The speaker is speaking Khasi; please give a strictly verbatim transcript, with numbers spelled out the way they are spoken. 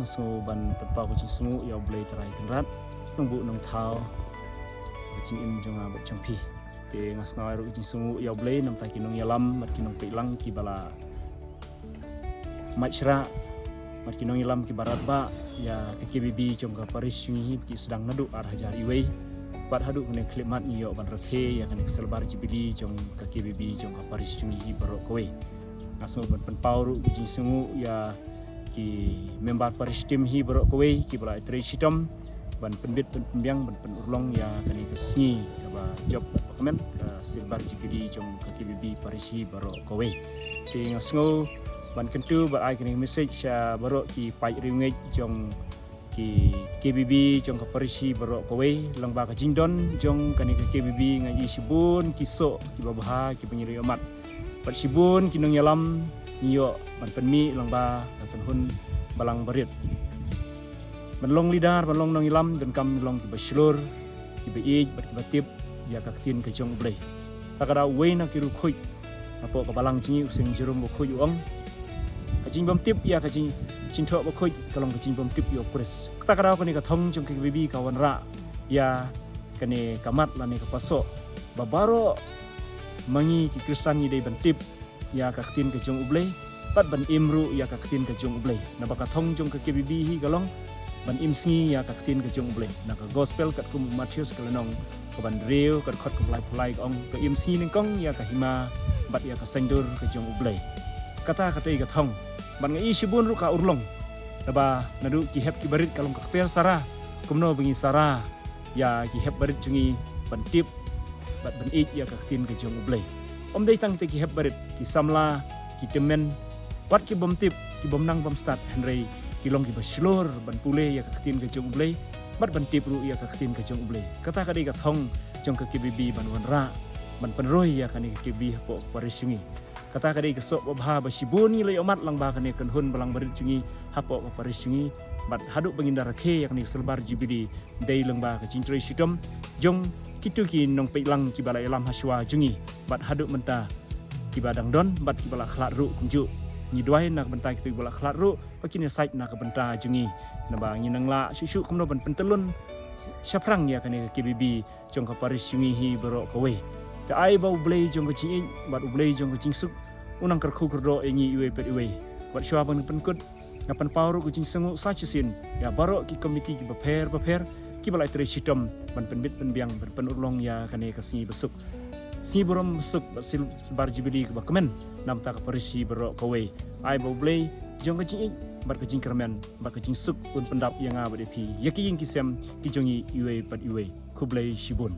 Sngew ban pynpaw ka jingsngew ïa U Blei Trai Kynrad, nongbuh nongthaw ka jingim jong nga bad jong phi. Te nga sngew ai ruh ka jingsngew ïa U Blei namar ki nongïalam bad ki nongpeitlang kiba la mait shrah, bad ki nongïalam kiba radbah ïa ka K B B jong ka parish jong ngi hi, ba ki sdang naduh ar hajar wei bad haduh kane khyllipmat ngi ïoh ban rakhe ïa kane ka silver jubilee jong ka K B B jong ka parish jong ngi hi baroh kawei. Nga sngew ban pynpaw ruh ka jingsngew ïa ki member parish team hi baroh kawei kiba la trei shitom ban pynbit pynbiang ban pynurlong ïa kane ka sngi kaba jop bad ba kmen, ka silver jubilee jong ka K B B parish hi baroh kawei. Te nga sngew ban kyntu bad ai kane ka message sha baroh ki paid riewngeit jong ki K B B jong ka parish hi baroh kawei, lyngba ka jingdon jong kane ka K B B nga ïohi shibun ki soh kiba bha kiba ngi la ïohmat, bad shibun ki nongïalam ngi ïoh ban pynmih lyngba ka kynhun balang barit. Ban long leader, ban long nongïalam, donkam long kiba shlur, kiba ïeit bad kiba tip ïa ka ktien ka jong U Blei. Kata ka daw uwei na ki riewkhuid hapoh ka balang jong ngi, u Saint Jerome Bakhuid, u ong, ka jingbymtip ïa ka jing, jingthoh bakhuid ka long ka jingbymtip ïa U Khrist. Kata ka daw kane ka thong jong ka K B B ka wanrah ïa kane ka mat lane ka pasoh ba baroh ma ngi ki Khristan ngi dei ban tip ïa ka ktien ka jong U Blei bad ban im ruh ïa ka ktien ka jong U Blei. Naba ka thong jong ka K B B hi ka long ban im sngi ïa ka ktien ka jong U Blei. Na ka Gospel katkum u Mathaios ka lynnong kaba hynriew, ka dkhot kaba laiphew lai ka ong, ka im sngi nyngkong ïa ka hima bad ïa ka saiñdur ka jong U Blei. Kata ka dei ka thong. Bad nga ïohi shibun ruh ka urlong, naba naduh ki hep ki barit ka long ka kper Sara, kumno ba ngi Sara ïa ki hep barit jong ngi ban tip bad ban ïeit ïa ka ktien ka jong U Blei. Ym dei tang kita ki hep barit, ki samla, ki tymmen, wat ki bym tip, ki bym nang bym stad, hynrei ki long kiba shlur ban pule ïa ka ktien ka jong U Blei bad ban tip ruh ïa ka ktien ka jong U Blei. Kata ka dei ka thong jong ka K B B ban wanrah, ban pynroi ïa kane ka K B B hapoh ka parish jong ngi. Kata ka dei ka soh babha ba shibun ngi la ïohmat lyngba kane ka kynhun balang barit jong ngi hapoh ka parish jong ngi. Bad haduh ba ngin da rakhe ïa kane ka silver jubilee dei lyngba ka jingtrei shitom jong kito ki nongpeitlang kiba la ïalam hashwa jong ngi bad haduh mynta kiba dang don bad kiba la khlad ruh kumjuh. Ngi duwai na ka bynta kito kiba la khlad ruh ba kin ïasaid na ka bynta jong ngi, naba ngin nang lah shuh shuh kumno ban pyntyllun shaphrang ïa kane ka K B B jong ka parish jong ngi hi baroh kawei. Te ai ba U Blei jong ka jingïeit bad U Blei jong ka jingsuk un nang kyrkhu kyrdoh ïa ngi iwei pa iwei. Bad shuwa ban pynkut, nga pynpaw ruh ka jingsngew sa shisien ïa baroh ki komiti kiba pher bapher kiba la trei shitom ban pynbit pynbiang ban pynurlong ïa kane ka sngi basuk, sngi burom basuk bad silver jubilee kaba kmen namar ka parish hi baroh kawei. Ai ba U Blei jong ka jingïeit bad ka jingkyrmen bad ka jingsuk un pyndap ïa nga bad ïa phi, ïa ki ïing ki sem ki jong ngi iwei pa iwei. Khublei shibun.